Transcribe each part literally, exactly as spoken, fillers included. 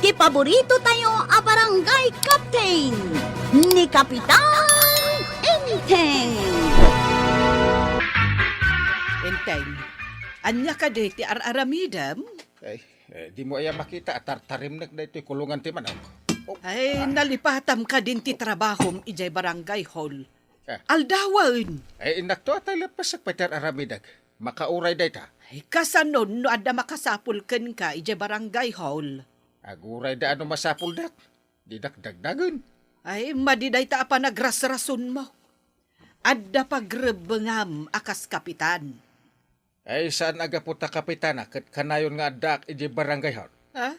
Ti paborito tayo a barangay captain, ni Kapitan Enteng. Enteng, ania kadi ti ar-aramidem? Ay, eh, dimo aya makita a tartarimnek daytoy kulungan ti manok? Oh, Ay, ah. Nalipatam kadin ti trabahom idiay barangay hall. Ah. Aldawen. Ay, innakto a tay leppesek pay ti ar-aramidek. Makauray dayta. Ay, kasano no adda makasapul kenka idiay barangay hall? Aguray da ano masapuldak. Didak dagdagen. Ay, madi dayta a panagrasrasonmo. Adda pagrebbengam a kas kapitan. Ay, saan a gapu ta kapitana ket kanayon nga addaak idiay barangay hall? Ha?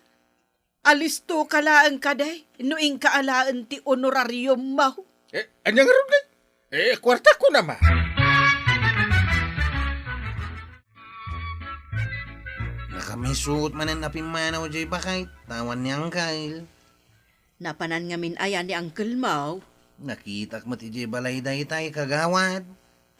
Alisto ka laeng kadi no inka alaen ti honorariummo. Eh, ania ngarud, eh? Eh, kuarta ko na, ma. Nakamisuot manen a pimmanaw diay bakay, ta awan ni Angkel. Napanan ngamin aya ni Angkel mo? Nakitak met idiay balay daytay, kagawad.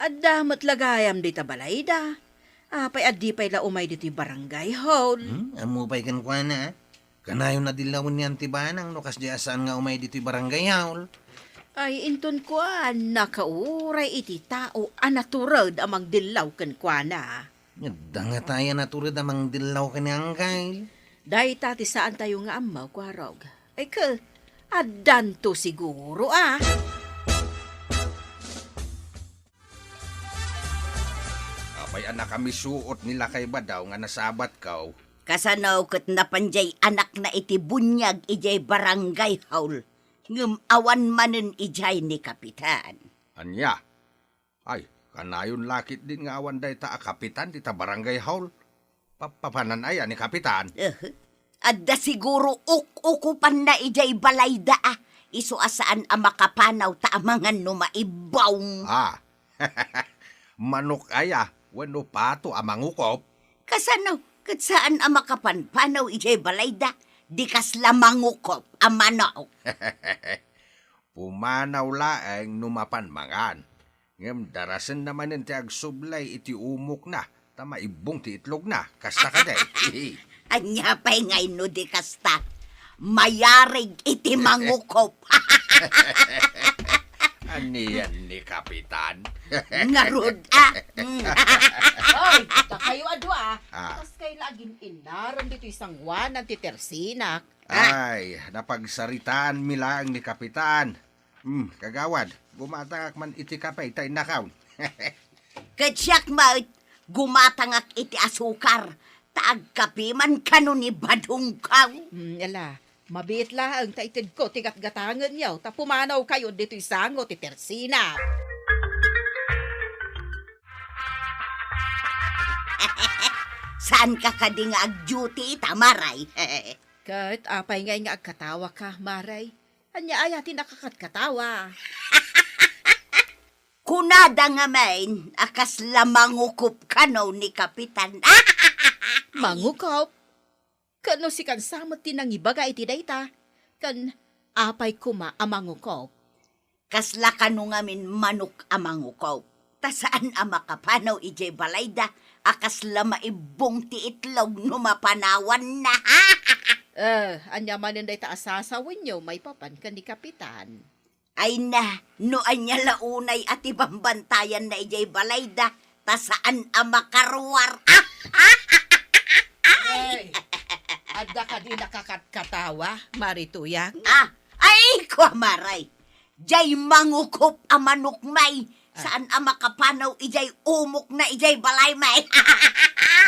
Adda met la gayam dita balayda. Apay a di pay la umay ditoy barangay hall? Hmm, ammo pay kenkuana, a? Kanayon a dillawen ni Auntie Banang no kasdiay a saan nga umay ditoy barangay hall. Ay, inton kuan, nakauray iti tao a natured a mangdillaw kenkuana. Adda ngata aya natured a mangdillaw ken ni Angkel? Dayta ti saan tayo nga ammo, Kuarog. Ay, ke, addanto siguro, a. Apay a nakamisuot ni Lakay Badaw nga nasabatko? Kasano ket napan diay anakna iti buniag idiay barangay hall, ngem awan manen idiay ni Kapitan. Ania? Ay, kanayon la ketdin nga awan dayta a kapitan dita barangay hall. Papapanan aya ni Kapitan? Eh, adda siguro uk-ukupanna idiay balayda, a. Isu a saan a makapanaw ta amangan no maibbong. Ah, manok aya wenno pato a mangukop? Kasano ket saan a makapanpanaw idiay balayda di kasla mangukop a manok? Pumanaw laeng no mapan mangan. Ngem darasenna manen ti agsublay iti umokna, ta maibbong ti itlogna. Kasta kadi? Ania pay ngay no di kasta? Mayarig iti mangukop. Anian ni Kapitan? Ngarud, a. Mm. Oy, dakayo a dua, a. Ah. Kas kay la agin-innaran ditoy sangoanan ti tersinak. Ah. Ay, napagsaritaanmi laeng ni Kapitan. Hmm, kagawad, gumatangak man iti kape ta innakaw. Ket siak met, gumatangak iti asukar, ta agkape man kano ni badongkaw. Hmm, ala, mabiit laeng ta itedko ti gatgatangenyo, ta pumanawkayo ditoy sango ti tersinak. Saanka kadi nga ag-duty ita, Maray? Ket apay ngay nga agkatawaka, Maray? Ania aya ti nakakatkatawa? Kunada ngamin a kasla mangukop kano ni Kapitan. Mangukop? Ket no sikan sa met ti nangibaga iti dayta, ken apay koma a mangukop? Kasla kano ngamin manok a mangukop, ta saan a makapanaw idiay balayda a kasla maibbong ti itlog no mapanawanna. Eh, ania manen dayta a sasawenyo maipapan ken ni Kapitan? Ay na, no ania la unay a ti bambantayanna idiay balayda, ta saan a makaruar. Ay, adda kadi nakakatkatawa, Mari Tuyang? Ah, ay, kua, Maray. Jay mangukop a manok, may. Ah. Saan a makapanaw ijay umokna ijay balay, may.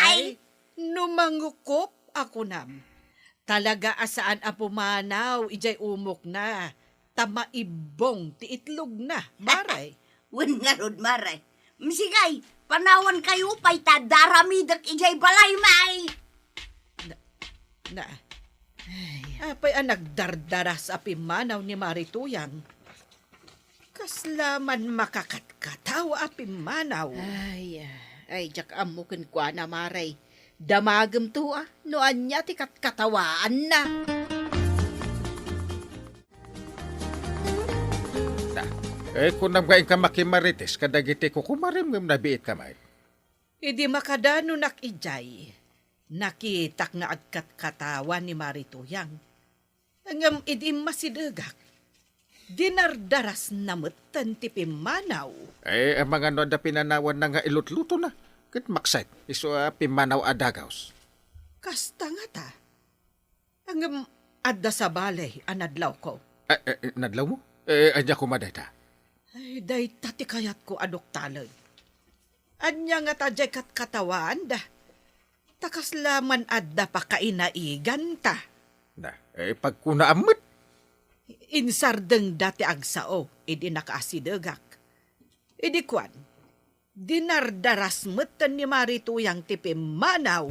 Ay, no mangukop a kunam, talaga a saan a pumanaw ijay umokna, ta maibbong ti itlogna, Maray. Wen ngarud, Maray. Msigay, panawankayo pay ta daramidek ijay balay, may. Na, na, ay, apay a nagdardaras a pimmanaw ni Mari Tuyang? Kasla man makakatkatawa a pimmanaw. Ay, ay, diak ammo kenkuana, Maray. Damagemto, a, no ania ti katkatawaanna. Da, eh, kunam nga inka makimarites kadagiti kukumarem ngem nabiitka, may. Idi makadanunak idiay, Nakitak nga agkatkatawa ni Mari Tuyang. Ngem idi immasidegak, dinardarasna metten ti pimmanaw. Eh, amangan no adda pinanawanna nga ilutlutona, ket makset, isu a pimmanaw a dagaws. Kasta ngata. Ngem adda sabali a nadlawko. Eh, eh, eh, nadlawmo? Eh, ania koma dayta? Ay, dayta ti kayatko a duktalen. Ania ngata diay katkatawaanda? Ta kasla man adda pakainaiganta. Na, eh, pagkunaam met. Insardengda ti agsao idi nakaasidegak. Idi kuan, dinardaras metten ni Mari Tuyang ti pimmanaw.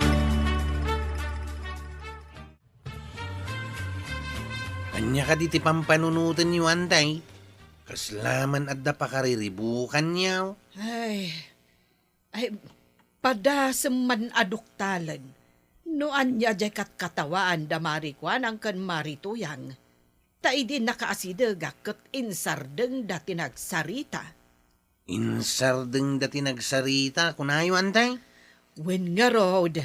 Ania kadi ti pampanunotenyo, Antay? Kasla man adda pakariribukanyo? Ay, ay, padasem man a duktalen no ania diay katkatawaanda Mari Kuanang ken Mari Tuyang, ta idi nakaasidegak ket insardengda ti nagsarita. Insardengda ti nagsarita, kunayo, Antay? Wen ngarud,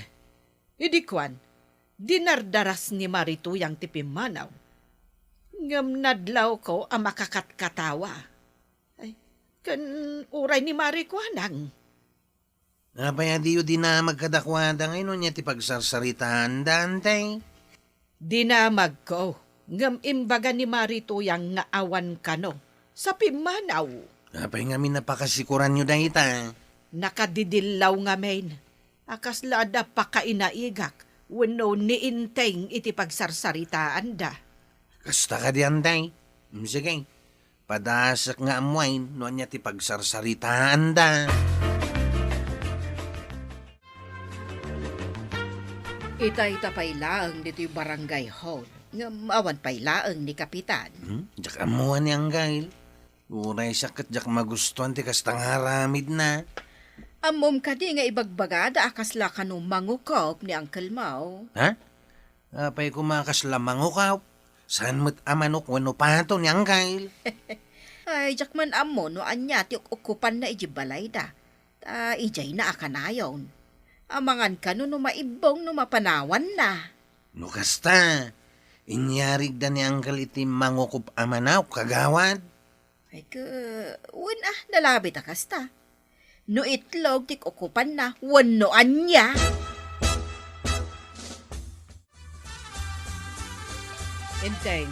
idi kuan, dinardaras ni Mari Tuyang ti pimmanaw. Ngem nadlawko a makakatkatawa. Ay, ken uray ni Mari Kuanang. Apay a diyo dinamag kadakuada ngay no ania ti pagsarsaritaanda, Antay? Dinamagko, ngem imbaga ni Mari Tuyang nga awan kano sa pimmanaw. Apay ngamin a pakasikuranyo dayta? Nakadidillaw ngamin a kasla adda pakainaigak wenno ni Inteng iti pagsarsaritaanda. Kasta kadi, Antay? Mm, sige. Padasek nga ammoen no ania ti pagsarsaritaanda. Itay ta pay laeng ditoy barangay hall, ngem awan pay laeng ni Kapitan. Hmm? Diak ammoan ni Anggail. Uray siak ket diak magustuan ti kasta nga aramidna. Ammom kadi nga ibagbagada a kasla kano mangukop ni Uncle Mao? Ha? Apay koma kasla mangukop? Saan met a manok wenno pato ni Anggail? Ay, diak man ammo no ania ti uk-ukupanna idiay balayda. Ta idiayna a kanayon. Amangan kano no maibbong no mapanawanna. No kasta, inyarigda ni Anggail iti mangukop a manok, kagawad? Ay, ke, wen a, nalabit a kasta. No itlog ti kukupanna, wenno ania? Enteng,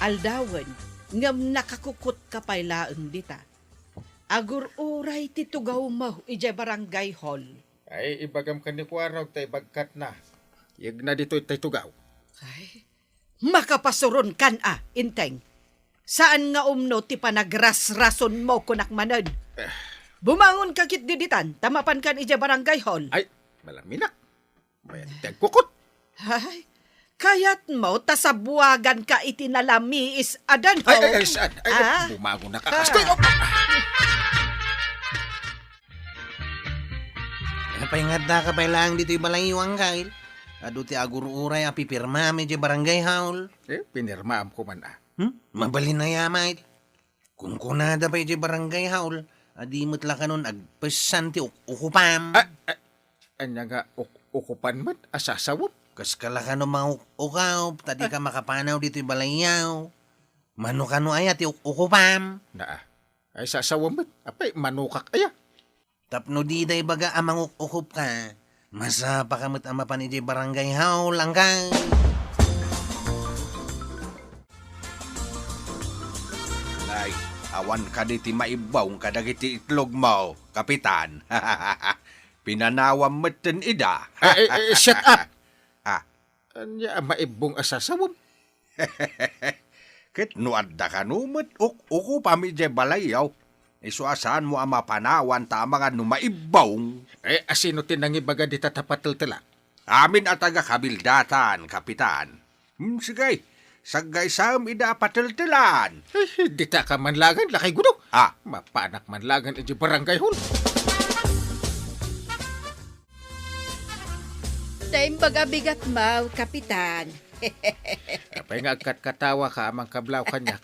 aldawen, ngem nakakukutka pay laeng dita. Agur-uray ti tugawmo idiay barangay hall. Ay, ibagam ken ni Kuarog ta ibagkatna. Yegna ditoy tay tugaw. Ay, makapasuronkan a, Enteng. Saan nga umno ti panagrasrasonmo kunak manen. Eh. Bumangonka ketdi ditan, ta mapankan idiay barangay hall. Ay, malaminak. Mayat ti agkukot. Ay, kayatmo ta sabuaganka iti nalamiis a danum? Ay, ay, ay, saan? Ay, ay, ah. Bumangon na ka. Ah. Astoy, oh. Apay nga addaka pay laeng ditoy balayyo, Anggail? Adu ti agur-uray a pipirmam idiay barangay hall. Eh, pinirmaam ko man, ah. Hmm? Mabalin aya met. Kunkunada pay idiay barangay hall a di met la kanon agpessan ti uk-ukupam. Ah, ah, ania nga uk-ukupan met a sasawem? Kas ka la kano manguk-ukop ta di ka makapanaw ditoy balayyo. Mano kano aya ti uk-ukupam? Naa. Ay, sasawem met. Apay, manokak aya. Tapno dida ibaga a manguk-ukop ka, masapaka met a mapan idiay barangay hall, Anggail. Nay, awan kadi ti maibbong kadagiti itlogmo, Kapitan. Pinanawam metten ida. Eh, eh, eh, shut up! Ah. Ania a maibbong a sasawem? Ket no adda kano met uk-ukupam idiay balayyo, isu a saanmo a mapanawan ta amangan no maibbong. Eh, asino ti nangibaga dita ta pateltela? Amin a taga-kabildatan, Kapitan. Hmm, sige, saggaysaem ida a pateltelan. Eh, dita ka man laengen, Lakay Gudo. Ah. Mapanak man laengen idiay barangay hall. Naimbag a bigatmo, Kapitan. Apay nga agkatkatawa ka a mangkablaw kaniak?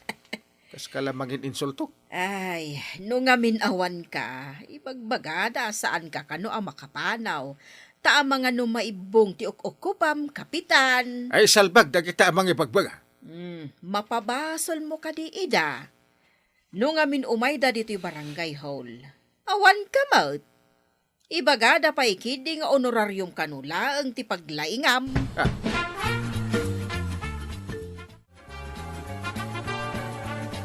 Kas ka la mangin-insulto. Ay, no ngamin awan ka, ibagbagada a saan ka kano a makapanaw. Ta amangan no maibbong ti uk-ukupam, Kapitan. Ay, salbag dagita a mangibagbaga. Hmm, mapabasolmo kadi ida. No ngamin umayda ditoy barangay hall, awan ka met. Ibagada pay ketdi nga honorarium kano laeng ti paglaingam. Ah.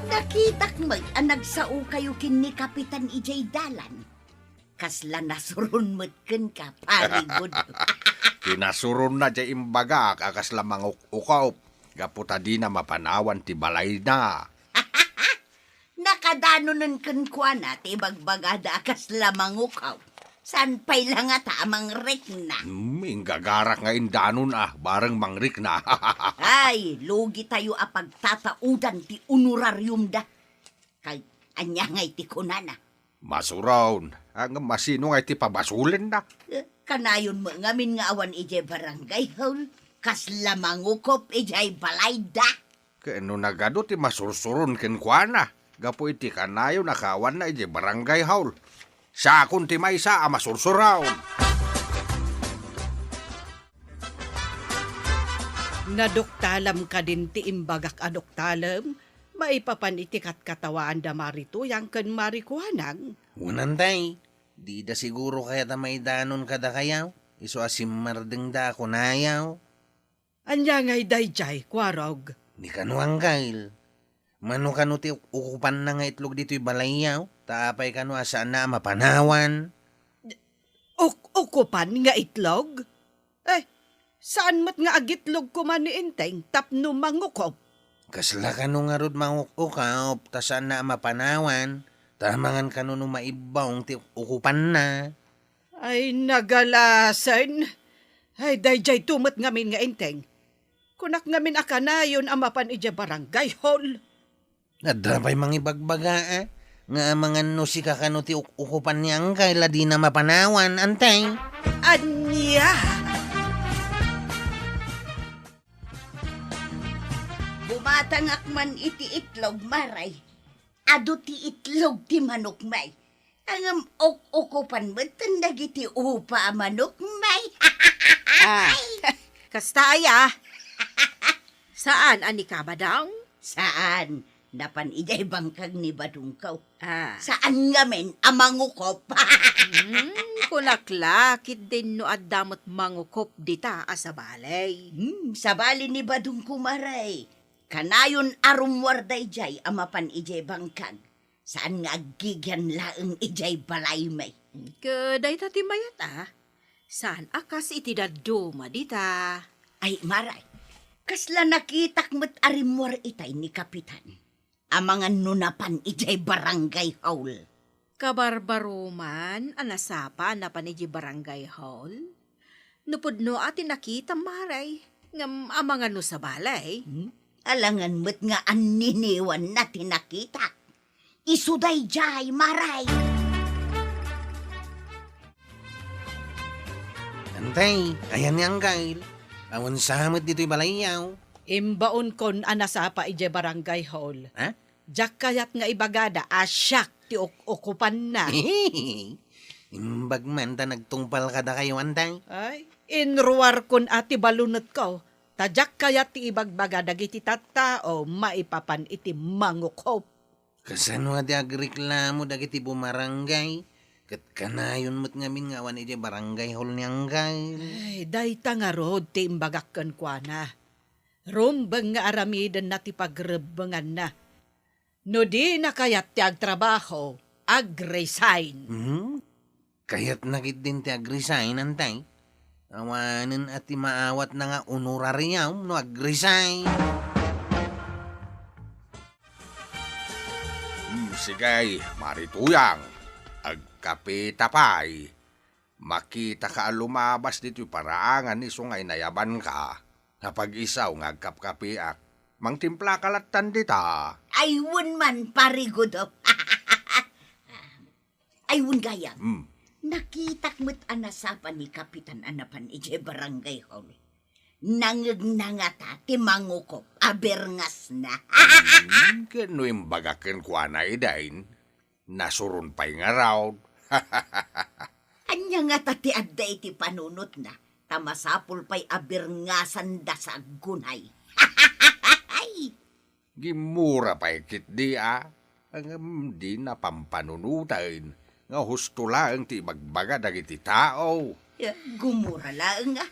Nakitak met a nagsaokayo ken ni Kapitan idiay dalan. Kasla nasuron met kenka, Pari Gudo. Kinasuronna diay imbagak a kasla manguk-ukop, gapu ta dina mapanawan ti balayna. Nakadanonen kenkuana ti ibagbagada a kasla mangukop. Saan pay la ngata a mangrikna? Hmm, inggagarak nga indanon a, bareng mangrikna. Ay, lugitayo a pagtataudan ti honorariumda. Kay ania ngay ti kunana? Masuron, ngem asino ngay ti pabasolenna? Eh, kanayon met ngamin nga awan idiay barangay hall, kasla mangukop idiay balayda. Ken no nagadu ti masursuron kenkuana, gapu iti kanayon a kaawanna idiay barangay hall, siakon ti maysa a masursuron. Naduktalem kadin ti imbagak a duktalem, maipapan iti katkatawaanda Mari Tuyang ken Mari Kuanang. Wen, Antay, dida siguro kayat a maidanon kadakayo, isu a simmardengda a kunayo. Ania ngay daydiay, Kuarog? Ni kano, Angkel. Mano kano ti uk-, ukupanna nga itlog ditoy balayyo? Ta apay kano a saanna a mapanawan? Uk-, ukupan nga itlog? Eh, saan met nga agitlog koma ni Enteng tapno mangukop? Kasla kano ngarud manguk-ukop ta saanna a mapanawan, ta amangan kano no maibbong ti uk-, ukupanna? Ay, nagalasen! Ay, daydiay to met ngamin nga Enteng. Kunak ngamin a kanayon a mapan idiay barangay hall. Adda pay mangibagbaga, a, nga amangan no sika kano ti uk-, ukupan ni Angkel a dina mapanawan, Antay. Ania? Bumatangak man iti itlog, Maray. Adu ti itlog ti manok, May. Ngem uk-, ukupan metten dagiti upa a manok, May. Ah, kasta aya. Saan a ni Kabadong? Saan. Napan idiay bangkag ni Badongko. Ah. Saan ngamin a mangukop. Hmm, kunak la, ketdin no adda met mangukop dita a sabali. Hmm, sabali ni Badongko, Maray. Kanayon a rummuar daydiay a mapan idiay bangkag. Saan nga aggigian laeng idiay balaymi. Ket dayta ti mayat a, saan a kas iti dadduma dita. Ay, Maray, kasla nakitak met a rimmuar itay ni Kapitan. Amangan no napan idiay barangay hall. Kabarbaroman a nasapa a napan idiay barangay hall? No pudno a ti nakitam, Maray, ngem amangan no sabali. Hmm? Alangan met nga anniniwanna ti nakitak. Isu daydiay, Maray. Antay, ayan ni Angkel. Awan sa met ditoy balayyo. Imbaonkon a nasapa idiay barangay hall. Ha? Diak kayat nga ibagada a siak ti uk-, ukupanna. Imbag man ta nagtungpal kadakayo, Antay. Ay, inruarkon a ti balunetko, ta diak kayat ti ibagbaga dagiti tattao maipapan iti mangukop. Kasano a ti agreklamo dagiti bumarangay? Ket kanayon met ngamin nga awan idiay barangay hall ni Angkel. Ay, dayta ngarud ti imbagak kenkuana. Rumbeng nga aramidenna ti pagrebbenganna. No dina kayat ti agtrabaho, ag-resign. Hmm? Kayatna ketdin ti ag-resign, Antay. Awanen a ti maawatna nga honorarium no ag-resign. Hmm, sige, Mari Tuyang. Agkapita pay. Makitaka a lumabas ditoy paraangan isu nga inayabanka. Napag-isaw nga agkapkapiak. Mangtimplaka lattan dita. Ay, wen man, Pari Gudo. Ay, wen gayam. Hmm. Nakitak met a nasapa ni Kapitan a napan idiay barangay hall. Nangegnangata ti mangukop a berngasna. Hmm, ken no imbagak kenkuana, Idain, nasuron pay ngarud. Ania Ngata ti adda iti panunotna, ta masapul pay a birngasanda sa aggunay. Gimmura pay ketdi a, ngem dina pampanunoten nga husto laeng ti ibagbaga dagiti tao. Ya, gumura laeng a.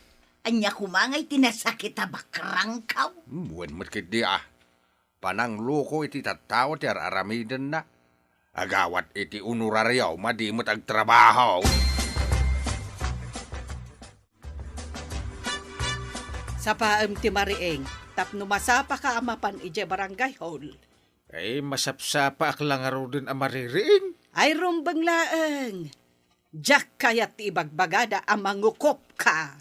Ania koma ngay ti nasakit a bakrangkaw? Hmm, wen met ketdi a. Panangloko iti tattao ti ar-aramidenna. Agawat iti honorario, madi met agtrabaho. Sapaem ti mariing, tapno masapaka a mapan idiay barangay hall. Ay, masapsapaak la ngaruden a maririing. Ay, rumbeng laeng. Diak kayat ti ibagbagada a mangukopka.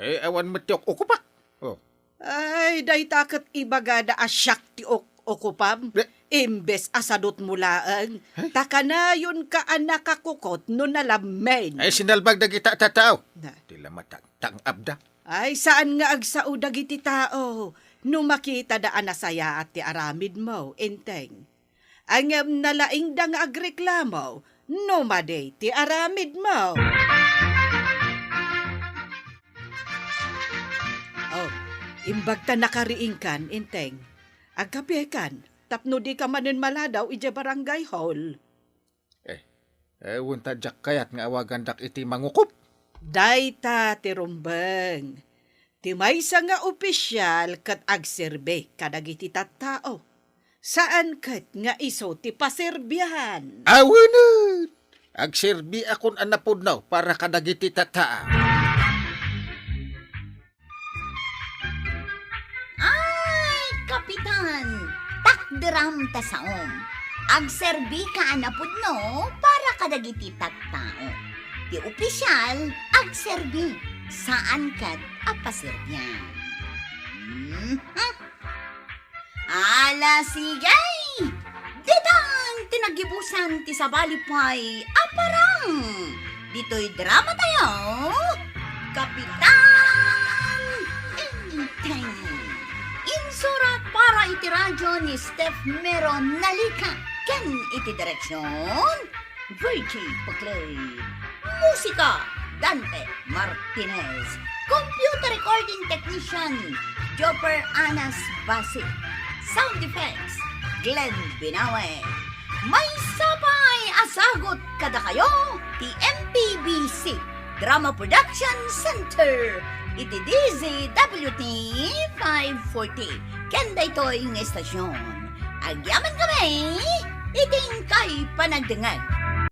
Eh, awan met ti ok-ukupak. Oh. Ay, dayta ket ibagada a siak ti ok-ukupam. Eh. Imbes a sadutmo laeng, eh? Ta kanayonka a nakakukot no nalammen. Ay, sinalbag dagita a tattao. Na. Ti la matangtang-abda. Ay, saan nga agsao dagiti tao no makitada a nasayaat ti aramidmo, Enteng. Ngem nalaingda nga agreklamo no madi ti aramidmo. Oh, imbag ta nakariingkan, Enteng. Agkapiekan, tapno dika manen maladaw idiay barangay hall. Eh, eh, wen ta diak kayat nga awagandak iti mangukop. Dayta ti rumbeng. Ti maysa nga opisial ket agserbi kadagiti tattao. Saan ket nga isu ti paserbian. Awanen! Agserbiakon a napudno para kadagiti tattao. Ay, Kapitan, takderam ta saom. Agserbika a napudno para kadagiti tattao. Ti opisial, agserbi, saan ket a paserbian. Mhm. Ala, sige! Ditan ti nagibusan ti sabali pay a parang ditoy dramatayo, Kapitan Enteng. Insurat para iti radyo ni Steph Mero Nalica ken iti direksion, Virgie Paclay. Musika, Dante Martinez. Computer recording technician, Jopper Anas Basi. Sound effects, Glenn Binawe. Maysa pay a sagut kadakayo ti M P B C Drama Production Center iti D Z W T five forty. Ken daytoy nga estasion, agyamankami iti inkay panagdengngeg.